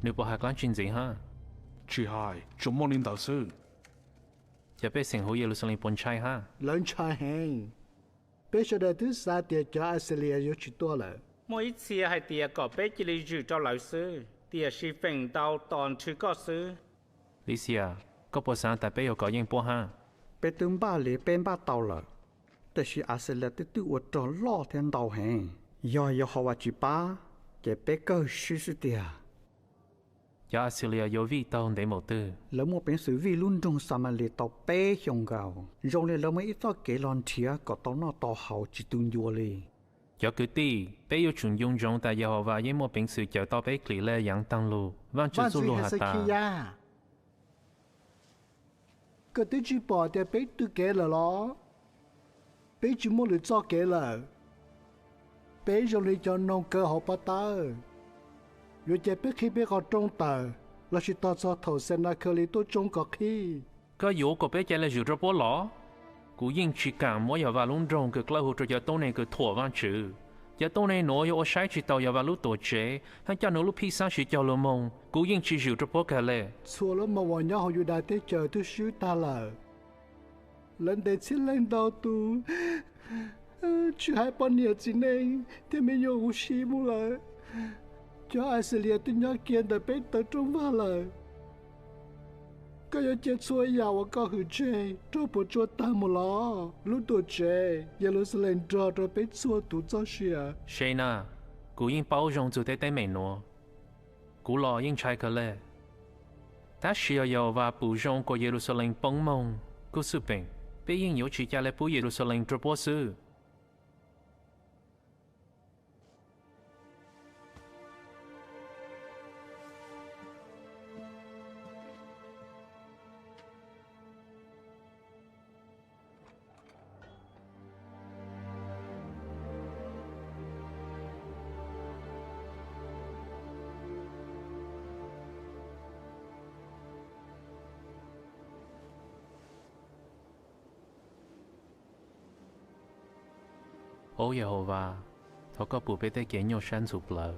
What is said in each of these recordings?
Nws puas hais dab tsi ntxiv hab? Tsis hais, tsuas muaj li ntawd xwb. Cov pej xeem huv Yeluxalees puas ntshai hab? Lawv ntshai heev. Peb sawv daws twb xav tias cov Axilias yuav tsis tuaj lawm. Muaj ib txhia hais tias kom peb cia li zwm rau lawv xwb, tiam sis feem ntau tos nrhw koj xwb. Lisias, koj puas xav tas peb yuav kov yeej puab hab? Peb twb npaj li peb npaj tau lawm, tiam sis Axilias twb twb ua rog loj thiab ntau heev. Yog Yehauvas tsis pab, ces peb kawg swb xwb tiag. Cov Axilias yuav vij tau ntev npaum twg? Lawv muaj peev xwm vij lub nroog Xamalis tau peb xyoos nkaus. Zoo li lawv muaj ib txoj kev los nrhiav kom tau noj tau haus tsis tu ncua li. Cov kwv tij, peb yuav tsum nco ntsoov tas Yehauvas yeej muaj peev xwm cawm tau peb dlim laj yaav taag lug. Vaajtswv txuj lug has tas, Koj twb tsis pom tias peb tw kev lawm los? Peb tsis muaj lwm txoj kev lawm. Peb zoo li cov noog kaw hauv pob tawb. Yuav cia peb qhib peb qhov rooj tawm lossis tos txog thaum Xanakhalis tuaj tsoob kom qhib? Koj yuav kom peb ca le zwm rau puab los? Kuv yeej tsis kam muab Yehauvas lub nroog kws dlawb huv rau cov tuab neeg kws thuam Vaajtswv. Cov tuab neeg nuav yog ua saib tsis taus Yehauvas lub tuam tsev hab coj nws lub phij xaab siv cog lus moog. Kuv yeej tsis zwm rau puab kag le. Txhua lub moos uas nyob hauv Yudas teb chaws twb swb tag lawm. Lawv ntes txhiab leej ntau tus, tsis hais poj niam txiv neej thiab me nyuam huv si mus lawm. Cov Axilias twb nyob kiag ntawm peb tawm rooj vag lawm. Koj yuav cia txhua yam uas koj hwm tseg raug puas tsuaj tag mus los? Lub tuam tsev Yeluxalees nrog rau peb txhua tus txoj sia. Seb na, kuv yeej paub zoo txug tej teeb meem nuav. Kuv los yeej ntshai kawg le. Tab sis yog Yehauvas pum zoo kuas Yeluxalees poob moog kuj xwj peem, peb yeej yuav tsis ca le pub Yeluxalees rua puab xwb. Au Yehauvas, thov koj pum peb tej kev nyuaj sab ntxhuv plawv.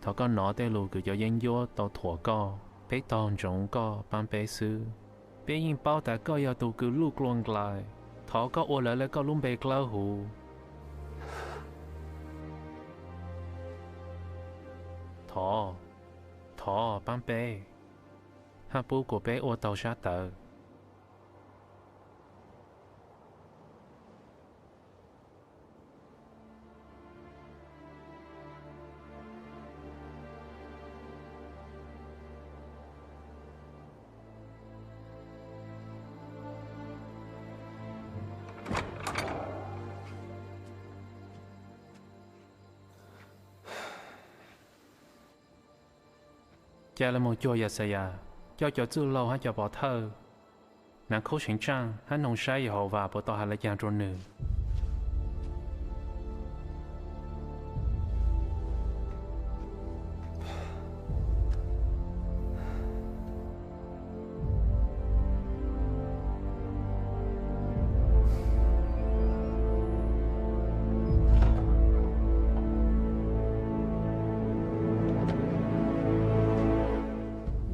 Thov koj nov tej lus kws cov yeeb ncuab tau thuam koj. Peb tog ntsoov koj paab peb xwb. Peb yeej paub tas koj yog tug kws luj dlua nqlais. Thov koj ua lawv le koj lub npe dlawb huv. Thov, thov paab peb, hab pub kuas peb ua tau sab tawv. Ca le moog cuag Yaxayas, coj cov txwj laug hab cov pov thawj, naav khaub seev tsaaj hab noog saib Yehauvas puas tau has le caag rua nwg.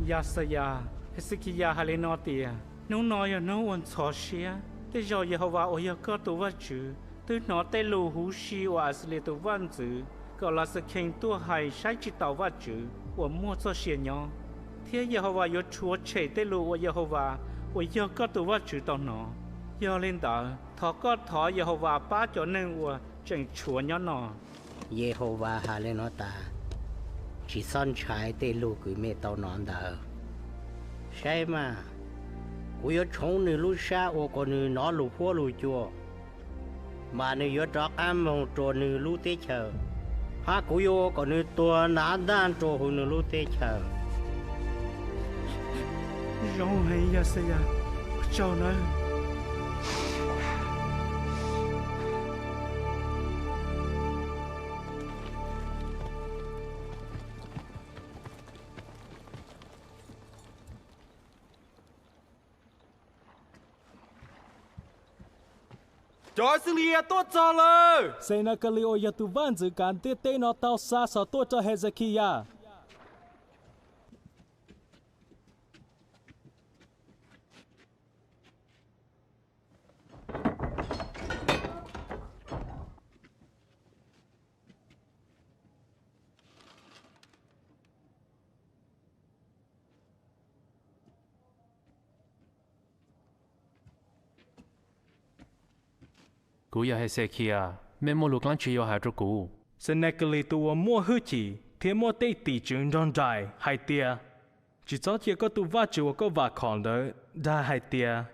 Yaxayas, Hexekiyas has le nuav tias, Nub no yog nub ua ntxhov siab. Tej zaum Yehauvas uas yog koj tug Vaajtswv twb nov tej lug huv si uas Axilias tug vaaj ntxwv kom Laxakhees tuaj hais saib tsi taus Vaajtswv uas muaj txoj sia nyob, thiab Yehauvas yuav rhuav tshem tej lug uas Yehauvas uas yog koj tug Vaajtswv tau nov. Yog le ntawd, thov koj thov Yehauvas pab cov neeg uas tseem tshuav nyob no. Yehauvas has le nuav tas, Tsi xob ntshai tej lug kws mej tau nov ntawd. Saib mas, kuv yuav tshoov nwg lub sab ua kom nwg nov lug huab lug cua, mas nwg yuav rov qaab moog rua nwg lub teb chaws, hab kuv yuav ua kom nwg tuag nav ntaaj rua huv nwg lub teb chaws. Zoo heev Yaxayas, tsaug nawb. Cov Axilias tuaj txog lawm! Xenakalis uas yog tus vaj ntxwv kav ntiaj teb no tau xa xov tuaj rau Hexekiyas. Kuv yog Hexekiyas, mej muaj lus dlaab tsi yuav has rua kuv? Xenakalis tus uas muaj hwj chim thiab muaj tej tim tswv nrog nraim hais tias, tsis txhob cia koj tus vaj tswv uas koj vam khom ntawd dag hais tias,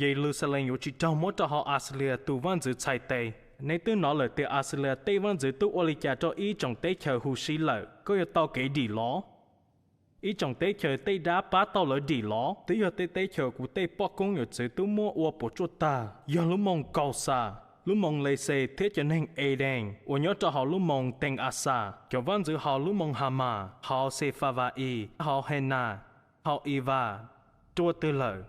Yeluxalees yuav tsis raug muab rau hauv Axilias tus vaj ntxwv txhais tes. Neb twb nov lawm tias Axilias tej vaj ntxwv tub ua li cas rau ib tsoom teb chaws huv si lawm. Koj yuav tau kev dim los. Ib tsoom teb chaws tej dab pab tau lawv dim los twb yog tej teb chaws kuv tej poj koob yawm txwv tub muab ua puas tsuaj tag, yog lub moos Kauxas, lub moos Lexes thiab cov neeg Edees uas nyob rau hauv lub moos Teezaxas, cov vaj ntxwv hauv lub moos Hamas, hauv Xefavais, hauv Henas, hauv Ivas, rua twg lawm.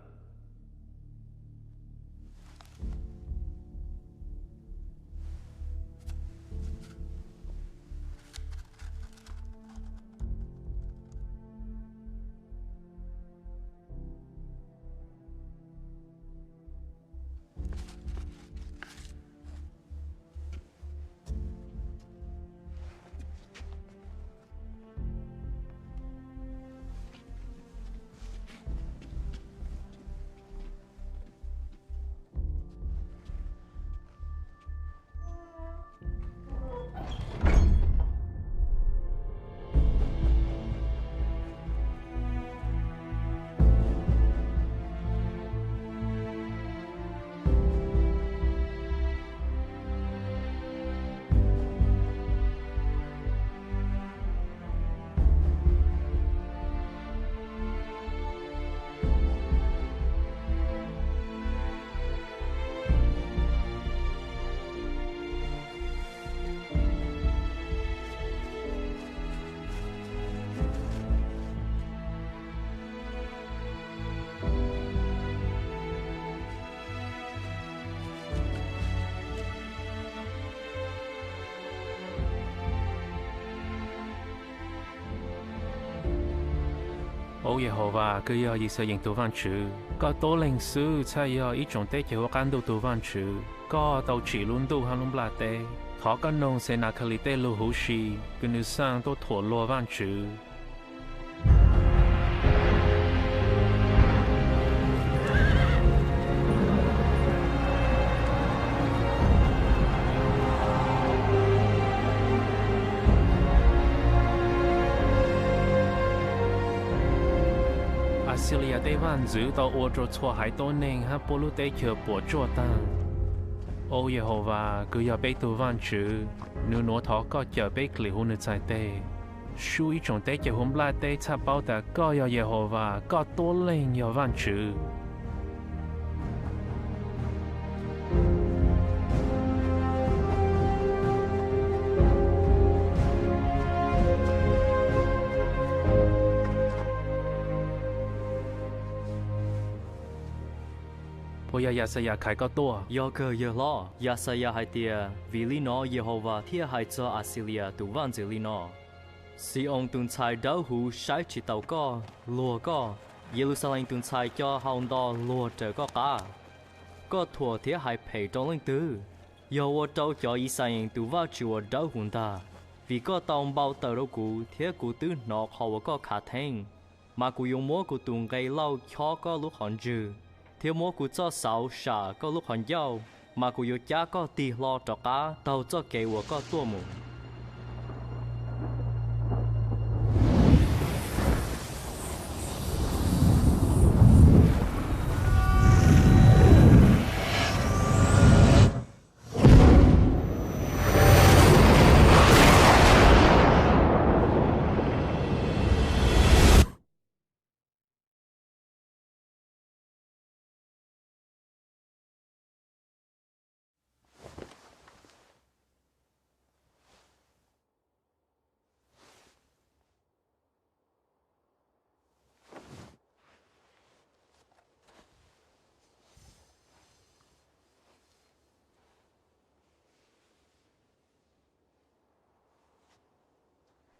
Au Yehauvas, koj yog Yixalayees tus Vajtswv, koj tuab leeg xwb txhaj yog ib tsoom teb chaws hauv qab ntuj tus Vajtswv. Koj tau tsim lub ntuj hab lub nplaj teb. Thov koj noog Xenakhalis tej lug huv si kws nwg xaaj tuaj thuam luag Vajtswv. Axilias tej vaj ntxwv tau ua rua txhua haiv tuab neeg hab puab lub teb chaws puam tsuaj taag. Au Yehauvas, kws yog peb tug Vajtswv, nwg nuav thov koj cawm peb dlim huv nwg txhais teg. Sub ib tsoom teb chaws huv nplaj teb txhaj paub tas koj yog Yehauvas, koj tuab leeg yog Vajtswv. Puas yog Yaxayas khais koj tuaj? Yog kawg yawg hlob. Yaxayas hais tias, vim li no Yehauvas thiaj hais txog Axilias tus vaj ntxwv li no: Xi-oos tus ntxhais dawb huv saib tsis taus koj, luag koj. Yeluxalees tus ntxhais co hau nto luag raws koj qab. Koj thuam thiab hais phem rau leej twg? Yog ua rau cov Yixalayees tus Vajtswv uas dawb huv ntag. Vim koj tau npau taws rau kuv thiab kuv twb hnov qhov uas koj khav theeb. Mas kuv yuav muab kuv tus nqe lauj chob koj lub qhov ntswg, thiab muab kuv txoj xauv sam koj lub qhov ncauj. Mas kuv yuav cab koj tig hlo rov qab taug txoj kev uas koj tuaj mus.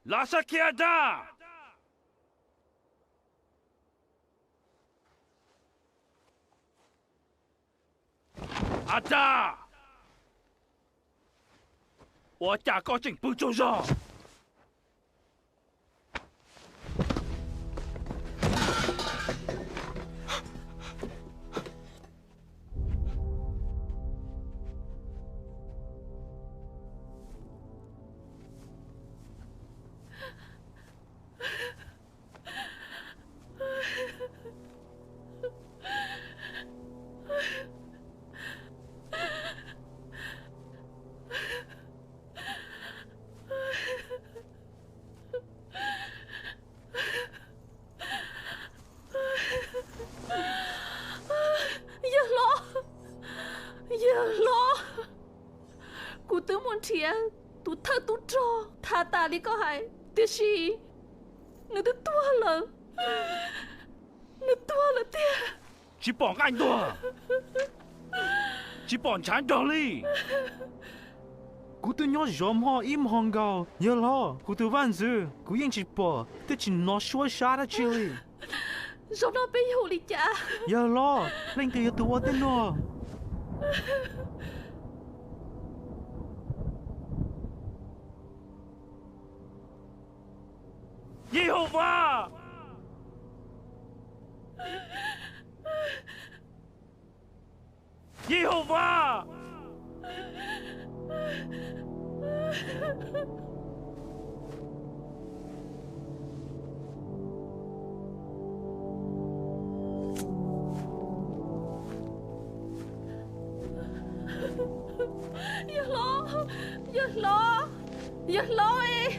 Lav Xab Khiab Adas! Adas! Ua cas koj tseem pw tsaug zog? Yawg hlob, yawg hlob, kuv twb mus nrhiav tus thawj tub rog tham tas li koj hais, tiam sis nws twb tuag lawm, nws tuag lawm tiag. Tsis pom nqaij ntuag, tsis pom ntshav nrog li. Kuv twb nyob zov hmo ib hmo nkaus, yawg hlob, kuv tus vaj ntxwv kuv yeej tsis pom thiab tsis hnov suab sab dab tsi li. Zaum no peb yuav ua li cas? Yawg hlob, leej twg yog tus ua tej no? Yehauvas! Yehauvas! Yawg hlob, yawg hlob, yawg hlob es!